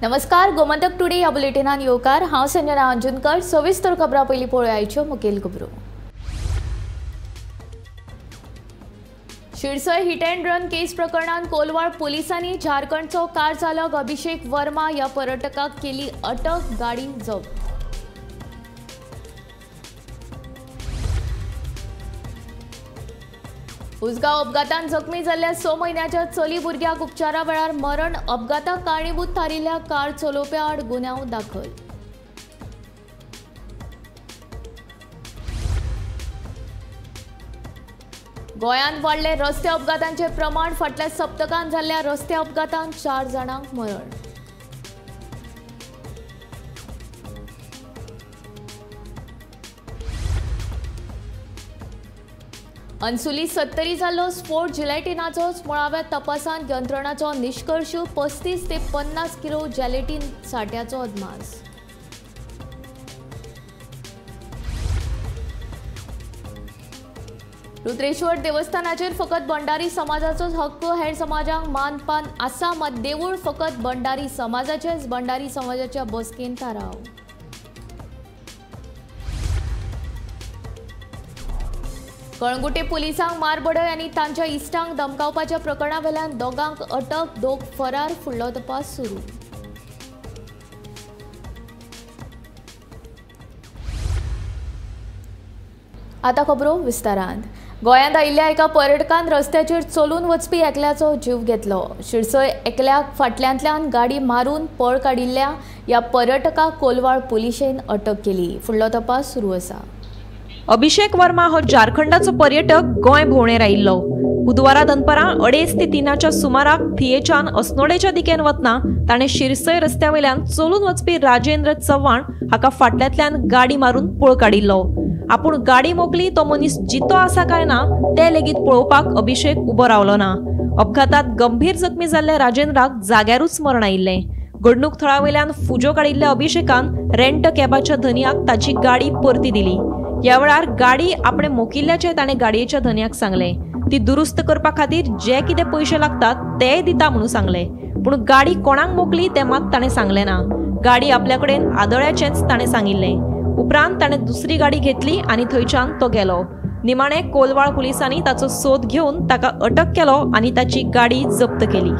नमस्कार, गोमंतक टुडे ह्या बुलेटिनान येवकार. हांव संजना अंजुनकर. सविस्तर खबरां पयलीं पळोवया मुखेल खबरो. शिरसय हिट अँड रन केस प्रकरणात कोलवाळ पोलिसांनी झारखंडचो कार चालक अभिषेक वर्मा ह्या पर्यटकाक केली अटक, गाडी जप्त. उसगांव अपघातान जखमी जाल्ल्या 6 म्हयन्याच्या चली भुरग्याक उपचारा वेळार मरण. अपघाताक कारणीभूत थारिल्ल्या कार चलोवप्या आड गुन्यांव दाखल. गोंयांत वाडले रस्ते अपघातांचे प्रमाण. फाटल्या सप्तकांत जाल्ल्या रस्ते अपघातांत 4 जाणांक मरण. अन्सुली 70 जाल्लो स्फोट जिलेटिनाचोच. मुळाव्या तपासांत यंत्रणाचो निश्कर्श. 35 ते 50 किलो जेलेटीन साठ्याचो अदमास. रुद्रेश्वर देवस्थानाचेर फकत भंडारी समाजाचोच हक्क, हेर समाजांक मानपान आसा, मात देवूळ फकत भंडारी समाजाचेच. भंडारी समाजाच्या बसकेन थाराव. कळंगुटे पुलिसांक मारबडय आनी तांच्या इश्टांक धमकावपाच्या प्रकरणा वेल्यान दोगांक अटक, 2 फरार. फुडलो तपास सुरू. आतां खबरो विस्तारान. गोंयांत आयिल्ल्या एका पर्यटकान रस्त्याचेर चलून वचपी एकल्याचो जीव घेतलो. शिरसय एकल्याक फाटल्यांतल्यान गाडी मारून पळ काडिल्ल्या ह्या पर्यटकाक कोलवाळ पुलिशेन अटक केली. फुडलो तपास सुरू आसा. अभिषेक वर्मा हो झारखंडाचो पर्यटक गोंय भोंवडेर आयिल्लो. बुधवारा दनपरां 2:30 ते 3 सुमाराक थियेच्यान अस्नोडेच्या दिकेन वतना ताणें शिरसय रस्त्या वयल्यान चलून वचपी राजेंद्र चव्हाण हाका फाटल्यांतल्यान गाडी मारून पळ काडिल्लो. आपूण गाडी मोकली तो मनीस जितो आसा काय ना ते लेगीत पळोवपाक अभिषेक उबो रावलो ना. अपघातात गंभीर जखमी जाल्ल्या राजेंद्राक जाग्यारूच मरण आयिल्लें. घडणूक थळा वयल्यान फुजो काडिल्ल्या अभिषेकान रेंट कॅबाच्या धनयाक ताची गाडी परती दिली. ह्या वेळार गाडी आपणे मोकिल्ल्याचें ताणें गाडयेच्या धनयाक सांगलें. ती दुरुस्त करपा खातीर जे कितें पयशे लागतात तेय दिता म्हणून सांगलें. पूण गाडी कोणाक मोकली तें मात ताणें सांगलें ना. गाडी आपल्या कडेन आदळ्याचेंच ताणें सांगिल्लें. उपरांत ताणें दुसरी गाडी घेतली आनी थंयच्यान तो गेलो. निमाणें कोलवाळ पुलिसांनी ताचो सोद घेवन ताका अटक केलो आनी ताची गाडी जप्त केली.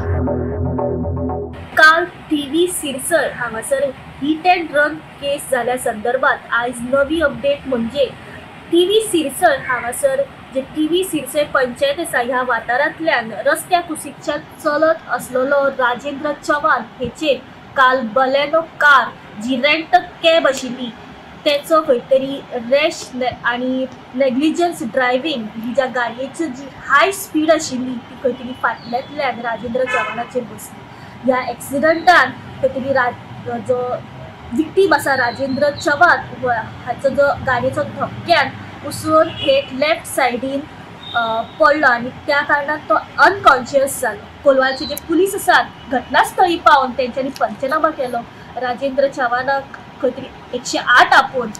काल टीव्ही सिरसर हांगासर हिट अँड रन केस जाल्या संदर्भात आयज नवी अपडेट म्हणजे टीव्ही सिरसर हांगासर जे टीव्ही सिरसर पंचायत आसा ह्या वाठारांतल्यान रस्त्या कुशीकच्यान चलत आसलेलो राजेंद्र चव्हाण हेचेर काल बलेनो कार जी रेंट कॅब आशिल्ली तेचो खंय तरी रॅश आनी नेग्लिजन्स ड्रायव्हींग ही ज्या गाडयेची जी हाय स्पीड आशिल्ली ती खंय तरी फाटल्यांतल्यान राजेंद्र चव्हाणाचेर बसली. ह्या एक्सिडंटान खंय तरी जो विक्टीम आसा राजेंद्र चव्हाण हाचो जो गाडयेचो धपक्यान उसळून थेट लेफ्ट सायडीन पडलो आनी त्या कारणान तो अनकॉन्शियस जालो. कोलवाळचे जे पुलीस आसात घटनास्थळी पावन तेंच्यांनी पंचनामा केलो. राजेंद्र चव्हाणाक खंय तरी 108 आपोवन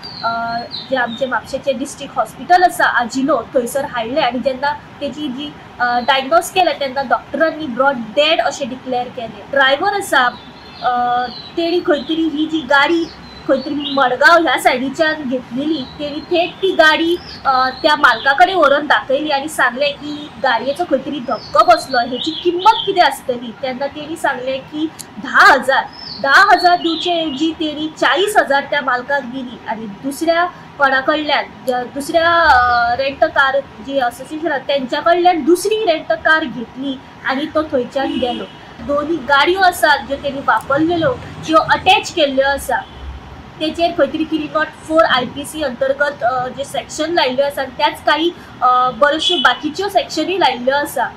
जे आमचे म्हापशेचें डिस्ट्रिक्ट हॉस्पिटल आसा आजिनो थंयसर हाडलें आनी जेन्ना तेजी जी डायग्नोज केलें तेन्ना डॉक्टरांनी ब्रॉड डेड अशें डिक्लेअर केलें. ड्रायव्हर आसा तेणी खंय तरी ही जी गाडी खंय तरी मडगांव ह्या सायडीच्यान घेतलेली तेणी थेट ती गाडी त्या मालका कडेन व्हरून दाखयली आनी सांगलें की गाडयेचो खंय तरी धक्को बसलो, हेची किंमत कितें आसतली. तेन्ना तेणी सांगलें की 10,000 10,000 दिवचे ऐवजी तेणी 40,000 त्या मालकाक दिली आनी दुसऱ्या कोणा कडल्यान दुसऱ्या रेंट कार जी असोसिएशन तेंच्या कडल्यान दुसरी रेंट कार घेतली आनी तो थंयच्यान गेलो. दोन्ही गाडयो आसात ज्यो तेणी वापरलेल्यो ज्यो अटॅच केल्ल्यो आसा तेचेर खंय तरी 304 IPC अंतर्गत जे सेक्शन लायिल्ल्यो आसा त्याच काही बऱ्योचश्यो बाकीच्यो सेक्शनूय लायिल्ल्यो आसा.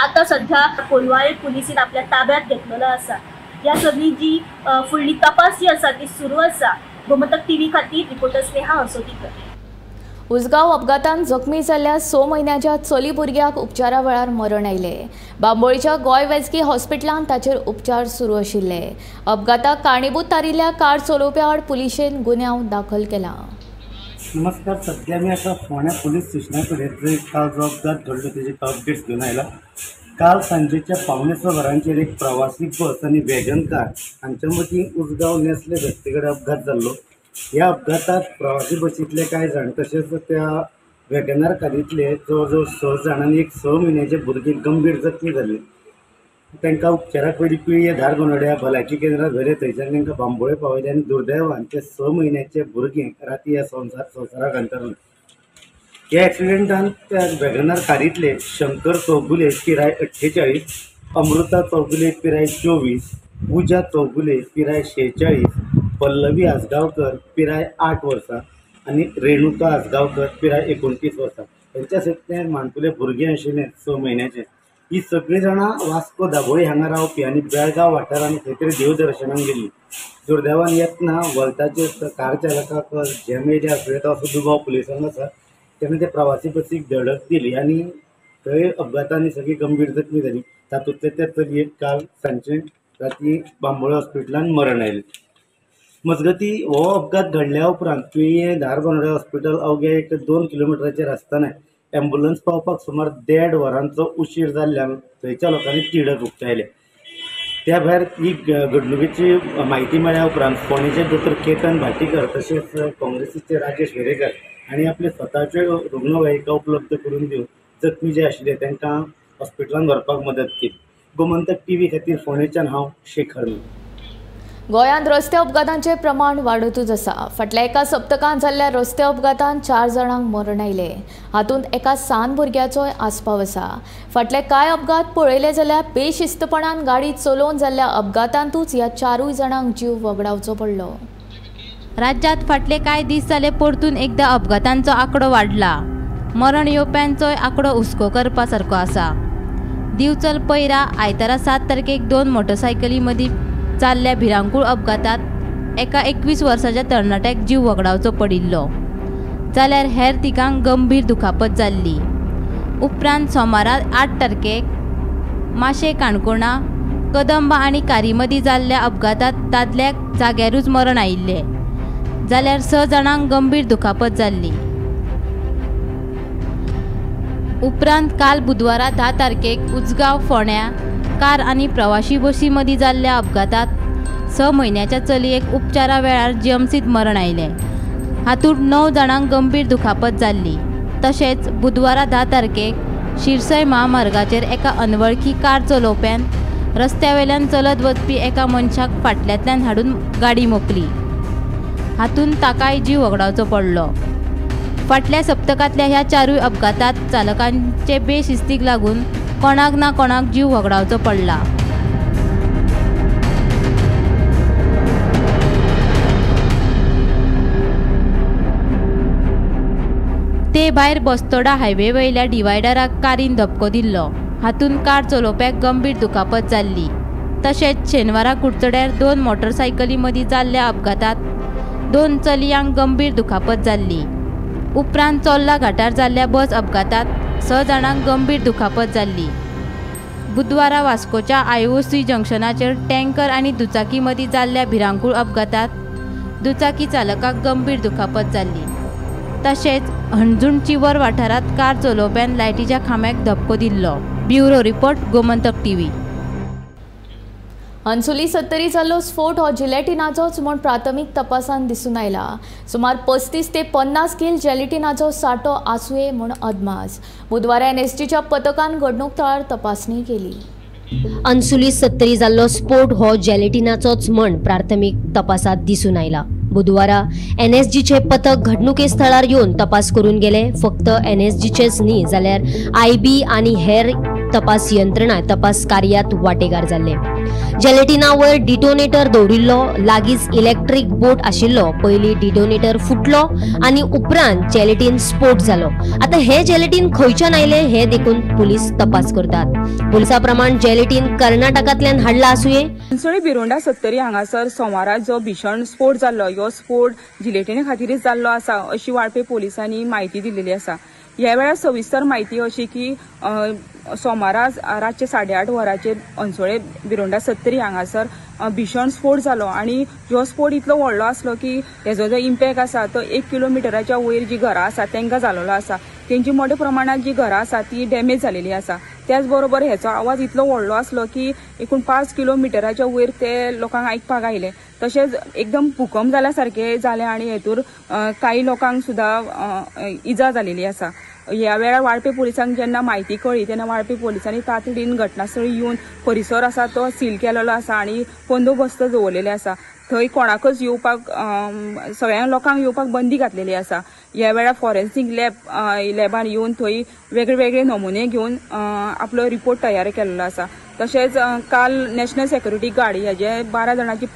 आतां सध्या कोलवाळ पुलिसीन आपल्या ताब्यात घेतलेलो आसा. ह्या सगळी जी फुडली तपास जी आसा ती सुरू आसा. गोमंतक टीव्ही खातीर रिपोर्टर स्नेहा हसोटीकर. उसगांव अपघातान जखमी जाल्ल्या 6 म्हयन्याच्या चली भुरग्याक उपचारा वेळार मरण आयलें. बांबोळीच्या गोंय वैजकी हॉस्पिटलांत ताचेर उपचार सुरू आशिल्ले. अपघाताक कारणीभूत थारिल्ल्या कार चलोवप्या आड पुलिशेन गुन्यांव दाखल केला. नमस्कार, सध्या मी आता फोंड्या पोलीस स्टेशना कडेन जंय काल जो अपघात घडलो तेजे अपडेट्स घेवन आयला. काल सांजेच्या 5:45 वरांचेर एक प्रवासी बस आनी वॅगन कार हांच्या मदीं उसगांव नेस्ले रस्ते कडेन अपघात जाल्लो. ह्या अपघातांत प्रवासी बसींतले कांय जाण तशेंच त्या वॅगनार कारींतले जवळ जवळ 6 जाणांनी एक 6 म्हयन्याचे भुरगीं गंभीर जखमी जाल्ली. तांकां उपचाराक पयलीं पिळये धारगोनड्या भलायकी केंद्रांत व्हेले. थंयच्यान तांकां बांबोळे पावयले आनी दुर्दैवान ते 6 म्हयन्याचे भुरगें राती ह्या संवसाराक अंतरलें. ह्या एक्सिडेंटान त्या वॅगनार कारींतले शंकर चौगुले पिराय 48, अमृता चौगुले पिराय 24, पूजा चौगुले पिराय 46, पल्लवी आजगांवकर पिराय 8 वर्सां आनी रेणुका आजगांवकर पिराय 29 वर्सां हेंच्या सयत तें माणकुलें भुरगें आशिल्लें 6 म्हयन्याचें. ही सगळीं जाणां वास्को दाबोळी हांगा रावपी आनी बेळगांव वाठारांत खंय तरी देवदर्शनाक गेल्ली. दुर्दैवान येतना वल्ताचेर कार चालकाक झेम येयली आसूं येता असो दुबाव पुलिसांक आसा. तेणें ते प्रवासी बसीक धडक दिली आनी थंय अपघातांनी सगळीं गंभीर जखमी जाली. तातूंतले त्या चलयेक काल सांजे राती बांबोळे हॉस्पिटलांत मरण आयलें. मजगती हो अपघात घडल्या उपरांत पिळये धारबांदोड्या हॉस्पिटल अवघे एक 2 किलोमिटराचेर आसतना ॲम्ब्युलन्स पावपाक सुमार 1.5 वरांचो उशीर जाल्ल्यान थंयच्या लोकांनी तिडक उक्तायल्या. त्या भायर ही घडणुकेची म्हायती मेळ्ळ्या उपरांत फोंडेचे दोतोर केतन भाटीकर तशेंच काँग्रेसीचे राजेश वेरेकर आनी आपले स्वताच्यो रुग्णवाहिका उपलब्ध करून दिवन जखमी जे आशिल्ले तांकां हॉस्पिटलांत व्हरपाक मदत केली. गोमंतक टीव्ही खातीर फोंडेच्यान हांव शेखर. गोंयांत रस्ते अपघातांचे प्रमाण वाडतूच आसा. फाटल्या एका सप्तकांत जाल्ल्या रस्ते अपघातांत 4 जाणांक मरण आयलें. हातूंत एका सान भुरग्याचोय आस्पाव आसा. फाटले कांय अपघात पळयले जाल्यार बेशिस्तपणान गाडी चलोवन जाल्ल्या अपघातांतूच ह्या 4 जाणांक जीव वगडावचो पडलो. राज्यात फाटले कांय दीस जाले परतून एकदा अपघातांचो आंकडो वाडला. मरण येवप्यांचोय आंकडो हुस्को करपा सारको आसा. दिवचल पैरा आयतारा 7 तारखेक 2 मोटरसायकली मदीं जाल्ल्या भिरांकूळ अपघातात एका 21 वर्साच्या तरणाट्याक जीव वगडावचो पडिल्लो, जाल्यार हेर तिगांक गंभीर दुखापत जाल्ली. उपरांत सोमारा 8 तारखेक माशें काणकोणा कदंबा आनी कारी मदीं जाल्ल्या अपघातात दादल्याक जाग्यारूच मरण आयिल्लें, जाल्यार 6 जाणांक गंभीर दुखापत जाल्ली. उपरांत काल बुधवारा 10 तारखेक उजगांव फोंड्या कार आनी प्रवाशी बसी मदीं जाल्ल्या अपघातात 6 म्हयन्याच्या चलयेक उपचारा वेळार जीएमसींत मरण आयलें. हातूंत 9 जाणांक गंभीर दुखापत जाल्ली. तशेंच बुधवारा 10 तारखेक शिरसय म्हामार्गाचेर एका अनवळखी कार चलोवप्यान रस्त्या वेल्यान चलत वचपी एका मनशाक फाटल्यांतल्यान हाडून गाडी मोखली. हातूंत ताकाय जीव वगडावचो पडलो. फाटल्या सप्तकांतल्या ह्या 4 अपघातांत चालकांचे बेशिस्तीक लागून कोणाक ना कोणाक जीव वगडावचो पडला. ते भायर बस्तोडा हायवे वयल्या डिवायडराक कारीन धपको दिल्लो. हातूंत कार चलोवप्याक गंभीर दुखापत जाल्ली. तशेंच शेनवारा कुडचड्यार 2 मोटरसायकली मदीं जाल्ल्या अपघातात 2 चलयांक गंभीर दुखापत जाल्ली. उपरांत चोर्ला घाटार जाल्ल्या बस अपघातात 6 जाणांक गंभीर दुखापत जाल्ली. बुधवारा वास्कोच्या IOC जंक्शनाचेर टँकर आनी दुचाकी मदीं जाल्ल्या भिरांकूळ अपघातात दुचाकी चालकाक गंभीर दुखापत जाल्ली. तशेंच हणजूण चिवर वाठारांत कार चलोवप्यान लायटीच्या खांब्याक धपको दिल्लो. Bureau report, Gomantak TV. Hansoli Sattari जाल्लो स्फोट हो जिलेटिनाचोच म्हूण प्राथमीक तपासांत दिसून आयला. सुमार 35 ते 50 कील जेलिटिनाचो साठो आसुये म्हूण अदमास. बुधवारा एनएसजीच्या पथकान घडणूक थळार तपासणी केली. अन्सुली सत्तरी जाल्लो स्फोट हो जेलिटिनाचोच म्हण प्राथमीक तपासात दिसून आयला. बुधवारा एनएसजीचे पथक घडणुके स्थळार येवन तपास करून गेले. फक्त एनएसजीचेच न्ही जाल्यार आयबी आनी हेर तपास यंत्रणा तपास कार्यात वाटेकार जाल्ले. जेलेटिनावर डिटोनेटर दवरिल्लो, लागींच इलेक्ट्रीक बोट आशिल्लो. पयलीं डिटोनेटर फुटलो आनी उपरांत जेलेटीन स्फोट जालो. आतां हे जेलेटीन खंयच्यान आयलें हे देखून पुलीस तपास करतात. पुलिसा प्रमाण जेलेटीन कर्नाटकांतल्यान हाडला आसुये. चिंचोळी बिरोंडा सत्तरी हांगासर सोमारा जो भीषण स्फोट जाल्लो, ह्यो स्फोट जिलेटिने खातीरच जाल्लो आसा अशी वाळपे पोलिसांनी म्हायती दिलेली आसा. ह्या वेळार सविस्तर म्हायती अशी की सोमारा रातचे 8:30 वरांचेर अन्सोळे बिरोंडा सत्तरी हांगासर भीषण स्फोट जालो आनी ह्यो स्फोट इतलो व्हडलो आसलो की हेजो जो इम्पॅक्ट आसा तो 1 किलोमिटराच्या वयर जी घरां आसा तांकां जाल्लो आसा. तेंची मोठ्या प्रमाणात जी घरां आसा ती डॅमेज जालेली आसा. त्याच बरोबर हेचो आवाज इतलो व्हडलो आसलो की एकूण 5 किलोमिटराच्या वयर ते लोकांक आयकपाक आयले. तशेंच एकदम भूकंप जाल्या सारकें जालें आनी हेतूर कांय लोकांक सुद्दां इजा जालेली आसा. ह्या वेळार वाळपे पुलिसांक जेन्ना म्हायती कळ्ळी तेन्ना वाळपे पुलिसांनी तातडीन घटनास्थळी येवन परिसर आसा तो सील केलेलो आसा आनी बंदोबस्त दवरलेले आसा. थंय कोणाकच येवपाक, सगळ्या लोकांक येवपाक बंदी घातलेली आसा. ह्या वेळार फॉरेन्सीक लॅबान येवन थंय वेगळे वेगळे नमुने घेवन आपलो रिपोर्ट तयार केल्लो आसा. तशेंच काल नॅशनल सेक्युरिटी गार्ड हेजे 12 जाणांची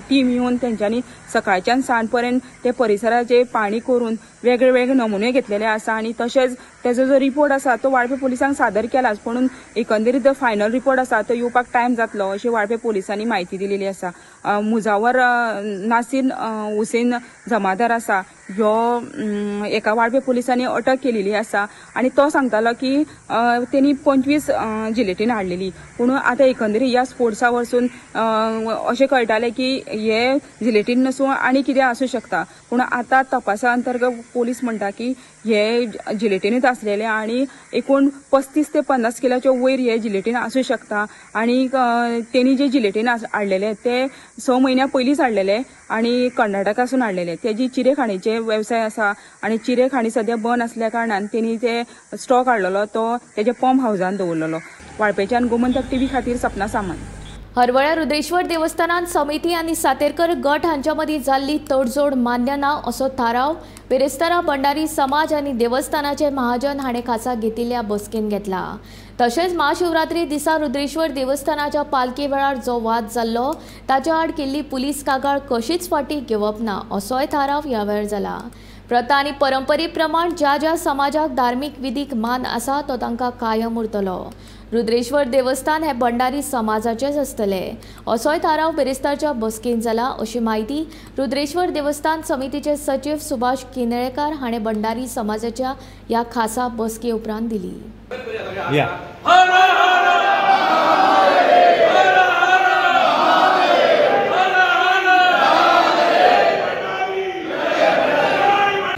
टीम येवन तेंच्यांनी सकाळच्यान सांज पर्यंत ते परिसराचे पाणी करून वेगळे वेगळे नमुने घेतलेले आसा आनी तशेंच तेजो जो रिपोर्ट आसा तो वाळपे पुलिसांक सादर केलाच, पूण एकंदरीत जो फायनल रिपोर्ट आसा तो येवपाक टायम जातलो अशी वाळपे पुलिसांनी म्हायती दिलेली आसा. मुजावर नासीर हुसेन जमादार आसा ह्यो एका वाळपे पुलिसांनी अटक केलेली आसा आनी तो सांगतालो की तेणी 25 जिलेटीन हाडलेली, पूण आतां एकंदरीत ह्या स्पोर्ट्सा वरसून अशें कळटालें की हे जिलेटीन नासूं आनी कितें आसूं शकता, पूण आतां तपासा अंतर्गत पोलीस म्हणटा की हे जिलेटीनूच आसलेले आनी एकूण 35 ते 50 किलाच्या वयर हे जिलेटीन आसूं शकता आनी तेणी जे जिलेटीन हाडलेले ते 6 म्हयन्या पयलींच हाडलेले आनी कर्नाटकासून हाडलेले. तेजी चिरेखाणीचे वेवसाय आसा आनी चिरेखाणी सद्या बंद आसल्या कारणान तेणी ते स्टॉक हाडलेलो तो तेजे पंप हावजान दवरलेलो. वाळपेच्यान गोमंतक टीव्ही खातीर सपना सामंत. हरवळ्या रुद्रेश्वर देवस्थानान समिती आनी सातेरकर गट हांच्या मदीं जाल्ली तडजोड मान्य ना असो थाराव बिरेस्तारा भंडारी समाज आनी देवस्थानाचे महाजन हाणें खासा घेतिल्ल्या बसकेन घेतला. तशेंच महाशिवरात्री दिसा रुद्रेश्वर देवस्थानाच्या पालखी वेळार जो वाद जाल्लो ताच्या आड केल्ली पुलीस कागाळ कशीच फाटीं घेवप ना असोय थाराव ह्या वेळार जाला. प्रथा आनी परंपरे प्रमाण ज्या ज्या समाजाक धार्मीक विधीक मान आसा तो तांकां कायम उरतलो. रुद्रेश्वर देवस्थान हे भंडारी समाजाचेच आसतले असोय थाराव बिरेस्तारच्या बसकेन जाला अशी म्हायती रुद्रेश्वर देवस्थान समितीचे सचिव सुभाष किनळेकार हाणें भंडारी समाजाच्या ह्या खासा बसके उपरांत दिली.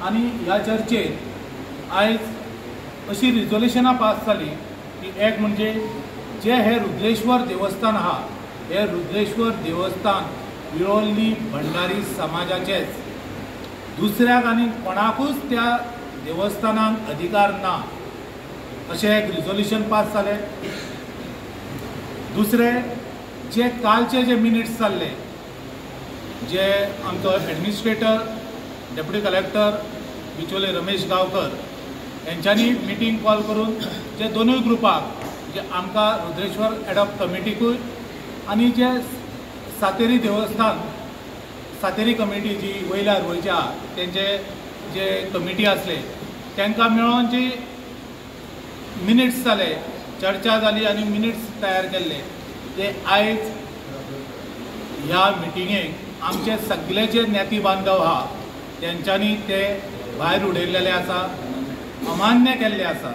आनी ह्या चर्चेत आयज अशी रिजोल्युशनां पास जाली की एक म्हणजे जे हे रुद्रेश्वर देवस्थान आहा हे रुद्रेश्वर देवस्थान विरोली भंडारी समाजाचेच, दुसऱ्याक आनी कोणाकूच त्या देवस्थानाक अधिकार ना अशें एक रिजोल्युशन पास जालें. दुसरें जे कालचे जे मिनिट्स जाल्ले जे आमचो administrator deputy collector Bicholim Ramesh Gaonkar यांच्यांनी मिटींग कॉल करून जे दोनूय ग्रुपाक जे आमकां रुद्रेश्वर एडॉप्ट कमिटीकूय आनी जे सातेरी देवस्थान सातेरी कमिटी जी वयल्या हरवळची आहा तेंचे जे कमिटी आसले तांकां मेळोन जी मिनिट्स जाले, चर्चा जाली आनी मिनिट्स तयार केल्ले ते आयज ह्या मिटिंगेक आमचे सगळे जे ज्ञाती बांधव आहा तेंच्यांनी ते भायर उडयल्लेले आसा, अमान्य केल्ले आसा.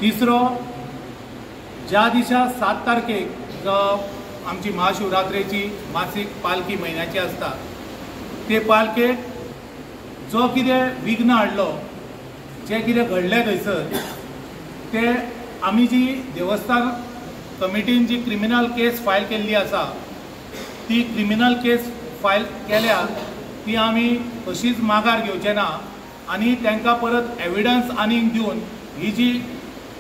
तिसरो, ज्या दिसा 7 तारखेक जो आमची महाशिवरात्रेची मासीक पालखी म्हयन्याची आसता ते पालखेक जो कितें विघ्न हाडलो, जें कितें घडलें थंयसर ते आमी जी देवस्थान कमिटीन जी क्रिमिनल केस फायल केल्ली आसा ती क्रिमिनल केस फायल केल्या ती आमी कशीच माघार घेवचे ना आनी तांकां परत एविडन्स आनीक दिवन ही जी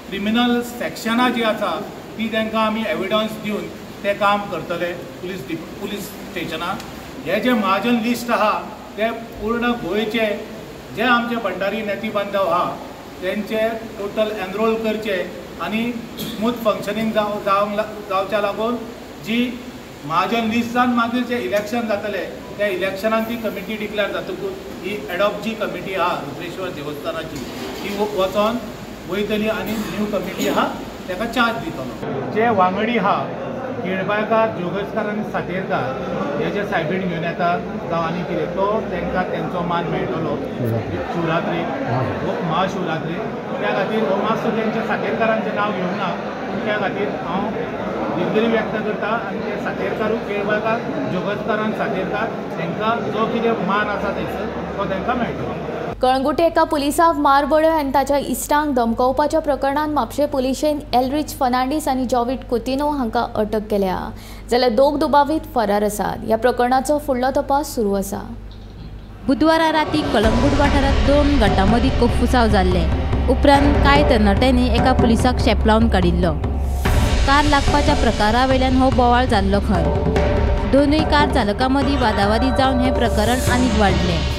क्रिमिनल सेक्शनां जी आसा ती तांकां आमी एविडन्स दिवन तें काम करतले पुलीस स्टेशनार. हे जे महाजन लिस्ट आहा ते पूर्ण गोंयचे जे आमचे भंडारी ज्ञाती बांधव आहा तेंचे टोटल एनरोल करचे आनी स्मूथ फंक्शनींग जावच्या लागून जी महाजन लिस्टान मागीर जे इलेक्शन जातले त्या इलेक्शनान ती कमिटी डिक्लेअर जातकूच ही एडॉप्ट जी कमिटी आहा रुद्रेश्वर देवस्थानाची ती वचोन वयतली आनी न्यू कमिटी आहा ताका चार्ज दितलो. जे वांगडी आहा केळबायकार, जोगेशकार आनी सातेरकार हे जे सायबीण घेवन येता जावं आनी कितें तो तांकां तेंचो मान मेळटलो शिवरात्रेक, महाशिवरात्रेक. त्या खातीर हो मातसो तेंच्या सातेरकारांचें नांव घेवंक ना, त्या खातीर हांव दिलगिरी व्यक्त करता आनी ते सातेरकारूय केळबाकार जोगतकार आनी सातेरकार तांकां जो कितें मान आसा थंयसर तो तांकां मेळटलो. कळंगुटे एका पुलिसाक मारबडय आनी ताच्या इश्टांक धमकोवपाच्या प्रकरणांत म्हापशें पुलिशेन एलरीच फर्नांडीस आनी जॉविट कुतिनो हांकां अटक केल्या, जाल्यार दोग दुबावीत फरार आसात. ह्या प्रकरणाचो फुडलो तपास सुरू आसा. बुधवारा राती कळंगूट वाठारांत दोन गटां मदीं कोफुसांव जाल्लें. उपरांत कांय तरणाट्यांनी एका पुलिसाक शेपलावन काडिल्लो. कार लागपाच्या प्रकारा वयल्यान हो बोवाळ जाल्लो खंय. दोनूय कार चालकां मदीं वादावादी जावन हें प्रकरण आनीक वाडलें.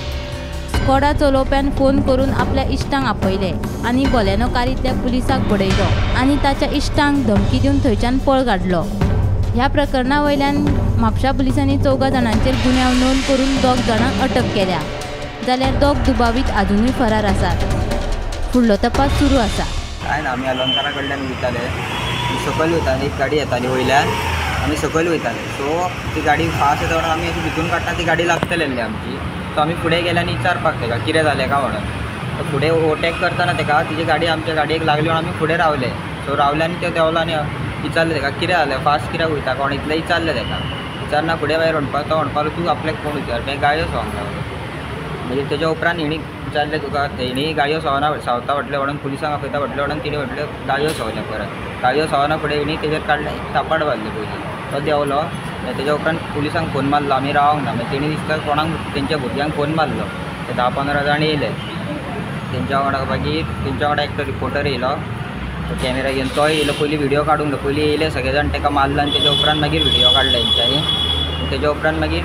स्कॉडा चलोवप्यान फोन करून आपल्या इश्टांक आपयले आनी बोलेनो कारींतल्या पुलिसाक बडयलो आनी ताच्या इश्टांक धमकी दिवन थंयच्यान पळ काडलो. ह्या प्रकरणा वयल्यान म्हापशा पुलिसांनी 4 जाणांचेर गुन्यांव नोंद करून 2 जाणांक अटक केल्या, जाल्यार 2 दुबावीत आजुनूय फरार आसात. फुडलो तपास सुरू आसा. काय ना, आमी अलंकारा कडल्यान वयताले, सकयल वयताले, एक गाडी येताली वयल्यान, आमी सकयल वयताले. सो ती गाडी फास्ट येता म्हणून आमी अशी भितून काडटा ती गाडी लागतली आमची. सो आमी फुडें गेले आनी विचारपाक तेका कितें जालें काय म्हणून. फुडें ओवरटेक करतना तेका तिजी गाडी आमच्या गाडयेक लागली म्हणून आमी फुडें रावले. सो रावले आनी ते देंवलो आनी विचारलें तेका कितें जालें, फास्ट कित्याक वयता कोण, इतलें विचारलें तेका. विचारना फुडें मागीर म्हणपाक तो म्हणपाक तूं आपल्याक कोण विचार, मागीर गाडयो सवंक लागलो. मागीर तेज्या उपरांत हेणी विचारलें तुका, हेणी गाडयो सवना सावता म्हटलें म्हणून पुलिसांक आपयता म्हटलें म्हणून तिणें म्हटलें गाडयो सवल्या परत. गाडयो सवना फुडें हेणी तेजेर काडलें थापाट मारलें पयलीं, तो देंवलो. तेज्या उपरांत पुलिसांक फोन मारलो, आमी रावंक ना. मागीर तेणी दिसता कोणाक तेंच्या भुरग्यांक फोन मारलो, ते 10-15 जाण येयले तेंच्या वांगडा. मागीर तेंच्या वांगडा एकटो रिपोर्टर येयलो, तो कॅमेरा घेवन तोय येयलो. पयलीं व्हिडियो काडूंक पयलीं येयले सगळे जाण, तेका मारलो आनी तेज्या उपरांत मागीर व्हिडियो काडले तेंच्यांनी. तेज्या उपरांत मागीर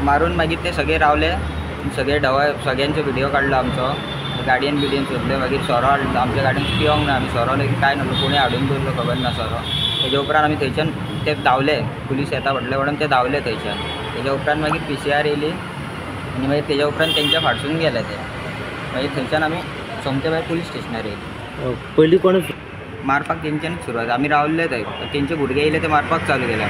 मारून मागीर ते सगळे रावले, सगळे ढवळ सगळ्यांचो व्हिडियो काडलो आमचो. गाडयेन बिडयेन सोदले, मागीर सोरो हाडलो. आमच्या गाडयेन पिवंक ना आमी, सोरो लेगीत कांय नासलो, कोणी हाडून दवरलो खबर ना सोरो. तेज्या उपरांत आमी थंयच्यान ते धांवले, पुलीस येता म्हटलें म्हणून ते धांवले थंयच्यान. तेज्या उपरांत मागीर PCR येयली आनी मागीर तेज्या उपरांत तेंच्या फाटसून गेले ते. मागीर थंयच्यान आमी सोमते मागीर पुलीस स्टेशनार येयले. पयलीं कोण मारपाक तेंच्यानूच सुरवात, आमी रावले थंय, तेंचे भुरगे येयले ते मारपाक चालू केले.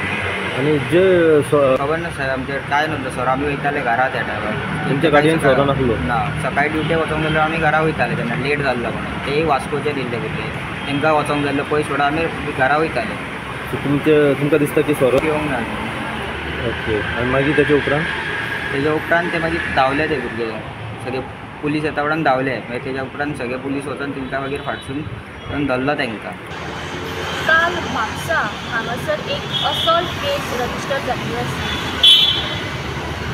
आनी जे खबर ना साहेब आमचेर कांय नासलो सोरो, आमी वयताले घरा त्या टायमार. तुमच्या गाडयेन सोरो नासलो? ना, सकाळी ड्युटेक वचोंक जाल्यार आमी घरा वयताले तेन्ना लेट जाल्लो म्हणून. तेय वास्कोचेर येयल्ले भुरगे, तेंकां वचोंक जाल्लो पयस सोडा आमी घरा वयताले. तुमकां दिसता की सोरो पिवंक ना? ओके. आनी मागीर तेच्या उपरांत? तेज्या उपरांत ते मागीर धांवले ते भुरगे सगळे, पुलीस येता म्हणून धांवले. मागीर तेज्या उपरांत सगळे पुलीस वचोन तेंकां मागीर फाटसून धरलो तेंकां. काल म्हापसा हांगासर एक असॉल्ट केस रजिस्टर जाल्ली आसा.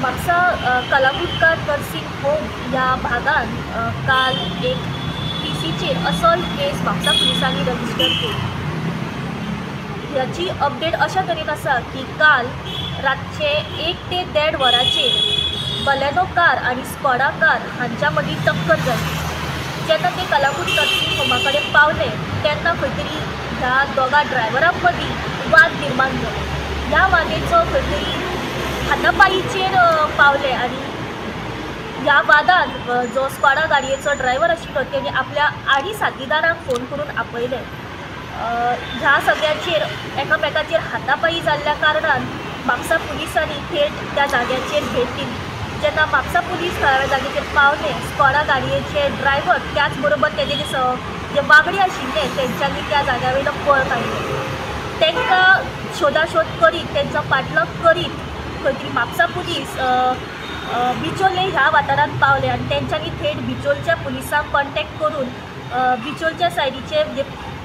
म्हापसा कलाकुटकार नर्सिंग होम ह्या भागान काल एक पीसीचेर असॉल्ट केस म्हापसा पुलिसांनी रजिस्टर केली. ह्याची अपडेट अशा तरेन आसा की काल रातचे 1 ते 1.5 वरांचेर बलेनो कार आनी स्कॉडा कार हांच्या मदीं टक्कर जाली. जेन्ना ते कलाकूट नर्सिंग होमा कडेन पावले तेन्ना खंय तरी ह्या दोगां ड्रायव्हरां मदीं वाद निर्माण जालो. ह्या वादेचो खंय तरी हातापायीचेर पावले आनी ह्या वादान जो स्कॉडा गाडयेचो ड्रायव्हर आशिल्लो तेणी आपल्या आडी साथीदारांक फोन करून आपयले. ह्या सगळ्यांचेर एकामेकाचेर हातापायी जाल्ल्या कारणान म्हापसा पुलिसांनी थेट त्या जाग्याचेर भेट दिली. जेन्ना म्हापसा पुलीस थळाव्या जागेचेर पावले, स्कॉडा गाडयेचे ड्रायव्हर त्याच बरोबर तेजे जे वांगडी आशिल्ले तेंच्यांनी त्या जाग्या वयलो पळ काडलो. तांकां शोधाशोध करीत तेंचो पाठलाग करीत खंय तरी म्हापसा पुलीस बिचोले ह्या वाठारांत पावले आनी तेंच्यांनी थेट बिचोलच्या पुलिसांक कॉन्टेक्ट करून बिचोलच्या सायडीचे जे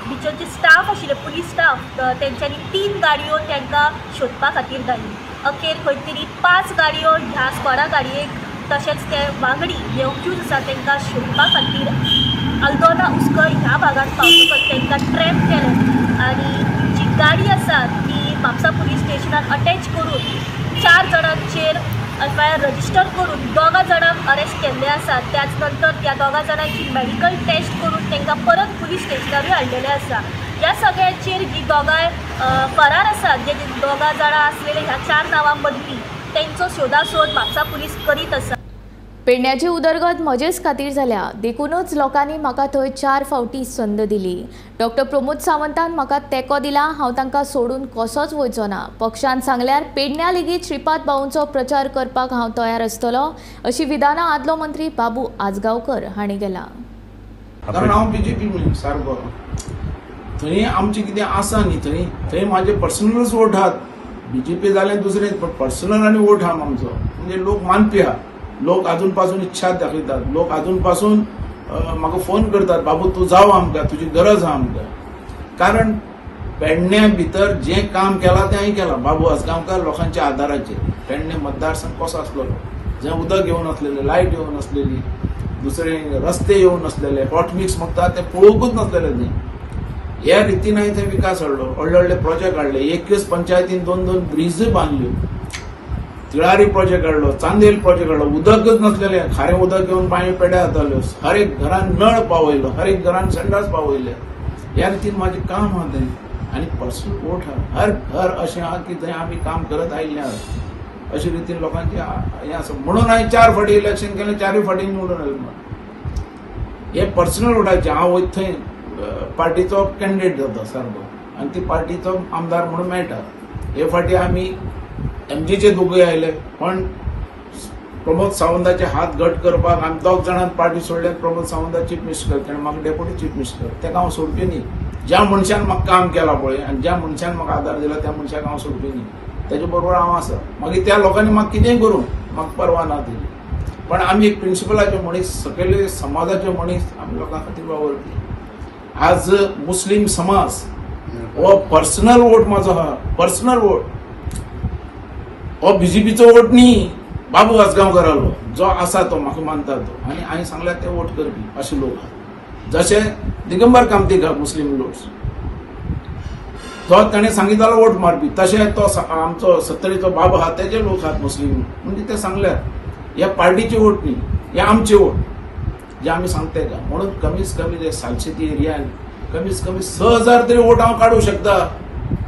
बिचोलचे स्टाफ आशिल्ले पुलीस स्टाफ तेंच्यांनी 3 गाडयो तांकां शोदपा खातीर धाडली. अखेर खंय तरी 5 गाडयो ह्या स्कॉडा गाडयेक तशेंच ते वांगडी जे अक्यूज आसा तांकां शोदपा खातीर अल्दोना उसकय ह्या भागांत पावतकच तांकां ट्रॅप केलें आनी जी गाडी आसा ती म्हापसा पुलीस स्टेशनान अटॅच करून 4 जाणांचेर FIR register करून 2 जाणांक अरेस्ट केल्ले आसा. त्याच नंतर त्या 2 जाणांची मेडिकल टेस्ट करून तांकां परत पुलीस स्टेशनारूय हाडलेले आसा. ह्या सगळ्यांचेर जी दोगांय फरार आसात, जे 2 जाणां आसलेले ह्या 4 नांवां मदलीं तेंचो शोधाशोध म्हापसा पुलीस करीत आसा. पेडण्याची उदरगत म्हजेच खातीर जाल्या, देखूनच लोकांनी म्हाका थंय 4 फावटी संद दिली. डॉक्टर प्रमोद सावंतान म्हाका तेंको दिला, हांव तांकां सोडून कसोच वयचो ना. पक्षान सांगल्यार पेडण्या लेगीत श्रीपाद भाऊंचो प्रचार करपाक हांव तयार आसतलो, अशी विधानां आदलो मंत्री बाबू आजगांवकर हांणी केला. कारण हांव बीजेपी सारको थंय आमचें कितें आसा न्ही, थंय थंय म्हाजे पर्सनलूच वोट आहात. बीजेपी जालें दुसरें, पण पर्सनल आनी वोट आहा आमचो. म्हणजे लोक मानपी आहा, लोक आजून पासून इच्छा दाखयतात, लोक आजून पासून म्हाका फोन करतात, बाबू तूं जाव आमकां, तुजी गरज आहा आमकां. कारण पेडण्या भितर जें काम केलां तें हांवें केलां बाबू आजगांवकार लोकांच्या आदाराचेर. पेडणे मतदारसंघ कसो आसलेलो, जंय उदक येवन आसलेलें, लायट येवन आसलेली, दुसरे रस्ते येवन आसलेले, हॉट मिक्स मागता ते पळोवंकूच नासलेले. थंय ह्या रितीन हांवें थंय विकास हाडलो, व्हडले व्हडले प्रोजेक्ट हाडले. एकच पंचायतीन 2-2 ब्रिजूय बांदल्यो. तिळारी प्रोजेक्ट हाडलो, चांदेल प्रोजेक्ट हाडलो. उदकच नासलेलें, खारें उदक घेवन पांय पेड्या जाताल्यो. हर एक घरान नळ पावयलो, हर एक घरान संडास पावयले. ह्या रितीन म्हाजें काम आहा तें आनी पर्सनल वोट आहा. हर घर अशें आहा की थंय आमी काम करत आयिल्लें आहा. अशे रितीन लोकांचें हें आसा. म्हणून हांवें 4 फावटी इलेक्शन केलें, 4 फावटी निवडून आयलो. हे पर्सनल वोटाचें. हांव वयता थंय पार्टीचो कॅन्डिडेट जाता सारको आनी ती पार्टीचो आमदार म्हणून मेळटा. हे फावटी आमी एमजीचे दोगूय आयले, पण प्रमोद सावंताचे हात घट करपाक आमी 2 जाणांक पार्टी सोडले. प्रमोद सावंता चीफ मिनिस्टर, ताणें म्हाका डेप्युटी चीफ मिनिस्टर, ताका हांव सोडपी न्ही. ज्या मनशान म्हाका काम केलां पळय आनी ज्या मनशान म्हाका आदार दिला त्या मनशाक हांव सोडपी न्ही. ताजे बरोबर हांव आसा. मागीर त्या लोकांनी म्हाका कितेंय करूं, म्हाका परवा ना दिली. पण आमी एक प्रिंसिपलाचे मनीस, सकयले समाजाचे मनीस, आमी लोकां खातीर वावुरपी. आज मुस्लीम समाज हो पर्सनल वोट म्हाजो आहा, पर्सनल वोट. हो बीजेपीचो वोट न्ही, बाबू आजगांवकारालो जो आसा तो म्हाका मानता तो, आनी हांवें सांगल्यार ते वोट करपी अशे लोक आहा. जशे दिगंबर कामतीक आहा मुस्लीम लोक, तो ताणें सांगितलो वोट मारपी, तशें तो आमचो सत्तरीचो बाबा आहा तेजे लोक आहात मुस्लीम. म्हणजे ते सांगल्यार ह्या पार्टीचे वोट न्ही, हे आमचे वोट जे आमी सांगता तेका. म्हणून कमीत कमी ते सालसेती एरियान कमीत कमी 6000 तरी वोट हांव काडूं शकता.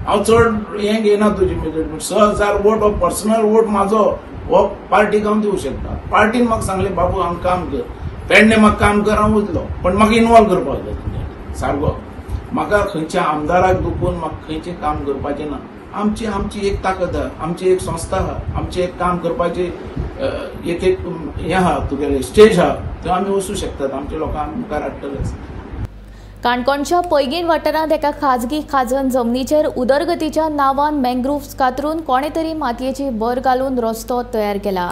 हांव चड हें घेयना तुजी मेजरमेंट. 6000 वोट हो पर्सनल वोट म्हाजो, हो पार्टीक हांव दिवं शकता. पार्टीन म्हाका सांगलें बाबू हांगा काम कर, पेडणे म्हाका काम कर, हांव वयतलो, पण म्हाका इनवॉल्व करपाक जाय सारको. म्हाका खंयच्या आमदाराक दुखून म्हाका खंयचें काम करपाचें ना. आमची आमची एक ताकद आहा, आमची एक संस्था आहा, आमचें एक काम करपाचें एक एक हें आहा, तुगेलें स्टेज आहा, थंय आमी वचूं शकतात, आमच्या लोकांक मुखार हाडटले. काणकोणच्या पैगीण वाठारांत एका खाजगी खाजन जमनीचेर उदरगतीच्या नांवान मँग्रुव्स कातरून कोणे तरी मातयेची भर घालून रस्तो तयार केला.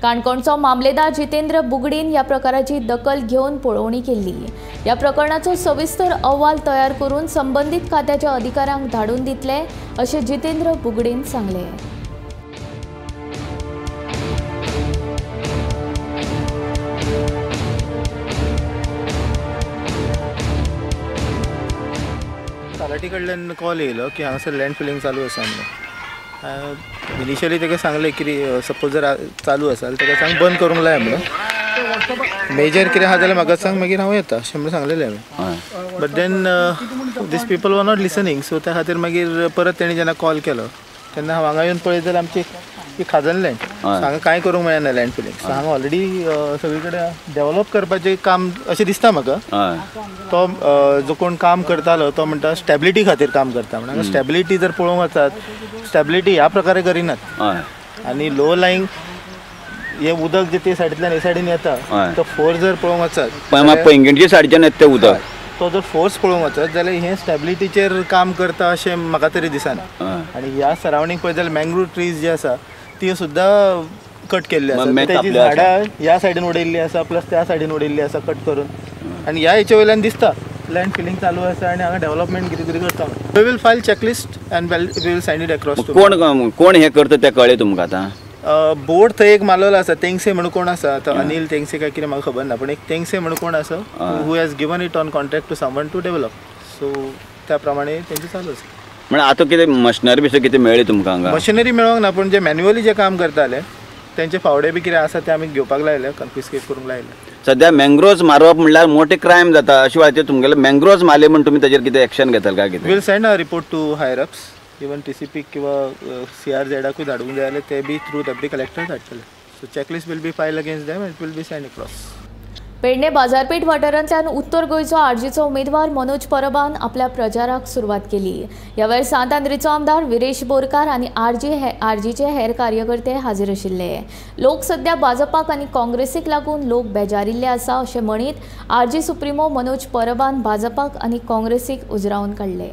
काणकोणचो मामलेदार जितेंद्र बुगडीन ह्या प्रकाराची दखल घेवन पळोवणी केल्ली. ह्या प्रकरणाचो सविस्तर अहवाल तयार करून संबंदीत खात्याच्या अधिकाऱ्यांक धाडून दितले अशें जितेंद्र बुगडीन सांगलें. तलाठी कडल्यान कॉल येयलो की हांगासर लँड फिलिंग चालू आसा म्हणून. इनिशियली ताका सांगलें की सपोज जर चालू आसा जाल्यार ताका सांग बंद करूंक लाय म्हणून. मेजर कितें आहा जाल्यार म्हाका सांग, मागीर हांव येता अशें म्हणून सांगलेलें हांवें. But then these people were not listening, so त्या खातीर मागीर परत तेणी जेन्ना कॉल केलो तेन्ना हांव हांगा येवन पळयत जाल्यार आमची ही खाजन लँड, हांगा कांय करूंक मेळना लँड फिलिंग. सो हांगा ऑलरेडी सगळी कडेन डेवलप करपाचें काम अशें दिसता म्हाका. तो जो कोण काम करतालो तो म्हणटा स्टेबिलिटी खातीर काम करता म्हणून. स्टेबिलिटी जर पळोवंक वचात, स्टेबिलिटी ह्या प्रकारे करिनात. आनी लो लायींग हे उदक जे ते सायडींतल्यान हे सायडीन येता तो फोर्स जर पळोवंक वचत, पैंगीणचे सायडीच्यान येता तें उदक, तो जर फोर्स पळोवंक वचत जाल्यार हें स्टेबिलिटीचेर काम करता अशें म्हाका तरी दिसना. आनी ह्या सरावंडींग पळयत जाल्यार मँग्रोव ट्रीज जे आसा ती सुद्दां कट केल्ली आसा. तेजी झाडां ह्या सायडीन उडयल्ली आसा, प्लस त्या सायडीन उडयल्ली आसा कट करून. आनी ह्या हेच्या वयल्यान दिसता लँड फिलिंग चालू आसा आनी हांगा डेवलपमेंट कितें तरी करता. We will file checklist and we will send it across. कोण कोण हें करता तें कळ्ळें तुमकां आतां? बोर्ड थंय एक मारलेलो आसा, तेंगसे म्हणून कोण आसा, आतां अनिल तेंगसे काय कितें म्हाका खबर ना, पूण एक तेंगसे म्हणून कोण आसा who has given it on contract to someone to develop. So त्या प्रमाणे तेंचें चालू आसा. म्हळ्यार आतां कितें मशिनरी बिशनरी कितें मेळ्ळी तुमकां हांगा? मशिनरी मेळोंक ना, पूण जे मॅन्युअली जे काम करताले तेंचे फावडे बी कितें आसा ते आमी घेवपाक लायले, कन्फिस्केट करूंक लायले. सद्या मँग्रोव्स मारप म्हणल्यार मोठे क्रायम जाता अशें वेळाचेर तुमगेले मँग्रोव्स मारले म्हण तुमी ताजेर कितें एक्शन घेतले काय कितें? Will send a report to higher ups, even TCP किंवा CRZ धाडूंक जाय जाल्यार ते बी थ्रू डेप्युटी कलेक्टर धाडटले. So checklist will be file against them and it will be send across. Pernem बाजारपेठ वाठारांतल्यान उत्तर गोंयचो आरजीचो उमेदवार मनोज परबान आपल्या प्रचाराक सुरवात केली. ह्या वेळार सांत आंद्रेचो आमदार विरेश बोरकार आनी आरजीचे हेर कार्यकर्ते हाजीर आशिल्ले. लोक सध्या भाजपाक आनी काँग्रेसीक लागून लोक बेजारिल्ले आसा अशें म्हणीत आरजी सुप्रिमो मनोज परबान भाजपाक आनी काँग्रेसीक उजरावन काडले.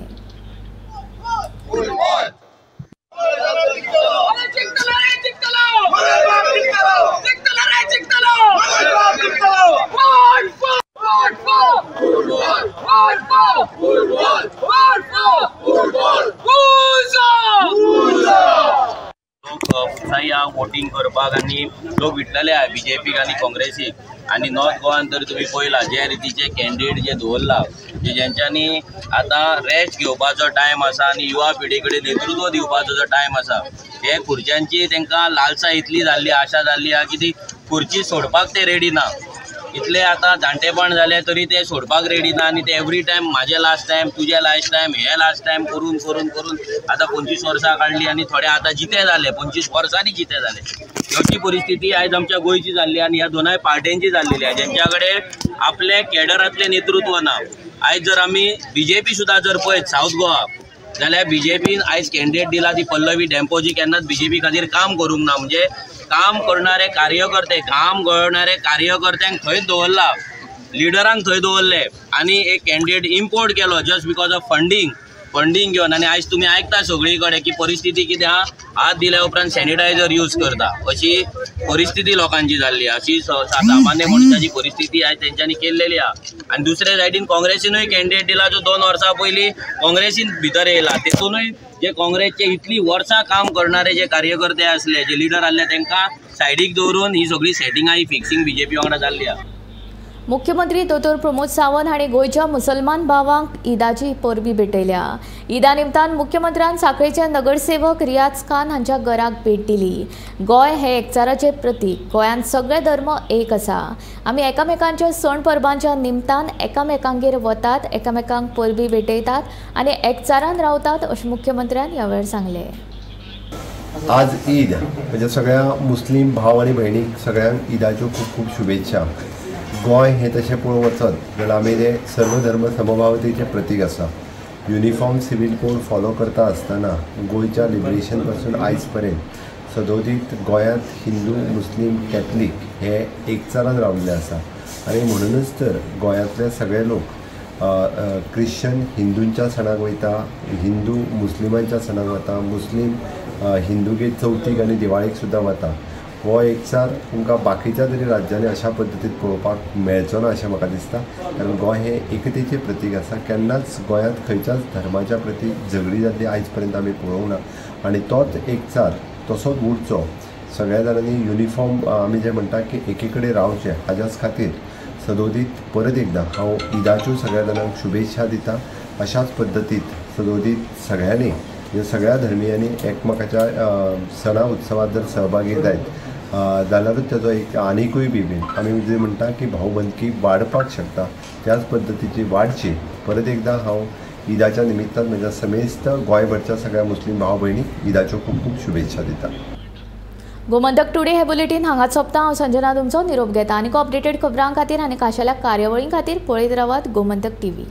लोक उत्साही आहा वोटींग करपाक आनी लोक विटलेले आहा बीजेपीक आनी काँग्रेसीक. आनी नॉर्थ गोवान तर तुमी पळयला जे रितीचे कॅन्डिडेट जे दवरला जे जेंच्यांनी आतां रेस्ट घेवपाचो टायम आसा आनी युवा पिढी कडेन नेतृत्व दिवपाचो जो टायम आसा, हे खुर्च्यांची तांकां लालसा इतली जाल्ली, आशा जाल्ली आहा की ती खुर्ची सोडपाक ते रेडी ना. इतले आतां जाणटेपण जालें तरी ते सोडपाक रेडी ना आनी ते एवरी टायम म्हाजें लास्ट टायम, तुजें लास्ट टायम, हे लास्ट टायम करून करून करून आतां 25 वर्सां काडली आनी थोडे आतां जिते जाले, 25 वर्सांनी जिते जाले. अशी परिस्थिती आयज आमच्या गोंयची जाल्ली आनी ह्या दोनाय पार्ट्यांची जाल्लेली आहा जेंच्या कडेन आपले कॅडरांतलें नेतृत्व ना. आयज जर आमी बीजेपी सुद्दां जर पळयत सावथ गोवा जाल्यार बीजेपीन आयज कॅन्डिडेट दिला ती पल्लवी डेम्पो जी केन्नाच बीजेपी खातीर काम करूंक ना. म्हणजे काम करणारे कार्यकर्ते, काम गळणारे कार्यकर्त्यांक थंय दवरला, लिडरांक थंय दवरले आनी एक कॅन्डिडेट इम्पोर्ट केलो just because of funding, funding घेवन. आनी आयज तुमी आयकता सगळी कडेन की परिस्थिती कितें आहा, हात दिल्या उपरांत सॅनिटायझर यूज करता अशी परिस्थिती लोकांची जाल्ली, अशी सामान्य मनशाची परिस्थिती आयज तेंच्यांनी केल्लेली आहा. आनी दुसरे सायडीन काँग्रेसीनूय कॅन्डिडेट दिला जो 2 वर्सां पयलीं काँग्रेसीन भितर येयला, तेतूनय जे काँग्रेसचे इतली वर्सां काम करणारे जे कार्यकर्ते आसले, जे लिडर आसले तांकां सायडीक दवरून ही सगळी सेटिंगां, ही फिक्सिंग बीजेपी वांगडा जाल्ली आहा. मुख्यमंत्री दोतोर प्रमोद सावंत हांणी गोंयच्या मुसलमान भावांक ईदाची परबी भेटयल्या. ईदा निमतान मुख्यमंत्र्यान साखळेचे नगरसेवक रियाज खान हांच्या घराक भेट दिली. गोंय हे एकचाराचें प्रतीक, गोंयांत सगळे धर्म एक आसा, आमी एकामेकांच्या सण परबांच्या निमतान एकामेकांगेर वतात, एकामेकांक परबी भेटयतात आनी एकचारान रावतात अशें मुख्यमंत्र्यान ह्या वेळार सांगलें. आज ईद म्हणजे सगळ्या मुस्लीम भाव आनी भयणीक सगळ्यांक ईदाच्यो खूब खूब शुभेच्छा. गोंय हें तशें पळोवंक वचत जाल्यार आमी तें सर्वधर्म समभावतेचें प्रतीक आसा. युनिफॉर्म सिव्हील कोड फॉलो करता आसतना गोंयच्या लिबरेशन पासून आयज पर्यंत सदोदीत गोंयांत हिंदू मुस्लीम कॅथलीक हे एकचारान रावल्ले आसा आनी म्हणूनच तर गोंयांतले सगळे लोक क्रिश्चन हिंदूंच्या सणाक वयता, हिंदू मुस्लिमांच्या सणाक वता, मुस्लीम हिंदूगे चवथीक आनी दिवाळेक सुद्दां वता. हो एकचार तुमकां बाकीच्या तरी राज्यांनी अशा पद्दतीन पळोवपाक मेळचो ना अशें म्हाका दिसता, कारण गोंय हें एकतेचें प्रतीक आसा. केन्नाच गोंयांत खंयच्याच धर्माच्या प्रती झगडी जाल्ली आयज पर्यंत आमी पळोवंक ना आनी तोच एकचार तसोच उरचो. सगळ्या जाणांनी युनिफॉर्म आमी जें म्हणटा की एके कडेन रावचें, हाज्याच खातीर सदोदीत परत एकदां हांव ईदाच्यो सगळ्या जाणांक शुभेच्छा दिता. अशाच पद्दतीत सदोदीत सगळ्यांनी म्हणजे सगळ्या धर्मियांनी एकमेकाच्या सणा उत्सवात जर सहभागी जायत जाल्यारूच ताजो एक आनिकूय बी आमी जे म्हणटा की भावबंदकी वाडपाक शकता, त्याच पद्दतीची वाडची. परत एकदां हांव ईदाच्या निमित्तान म्हज्या समेस्त गोंयभरच्या सगळ्या मुस्लीम भाव भयणीक ईदाच्यो खूब खूब शुभेच्छा दिता. गोमंतक टुडे हे बुलेटीन हांगाच सोंपता. हांव संजना तुमचो निरोप घेता. आनीक अपडेटेड खबरां खातीर आनी खाशेल्या कार्यावळीं खातीर पळयत रावात गोमंतक टीव्ही.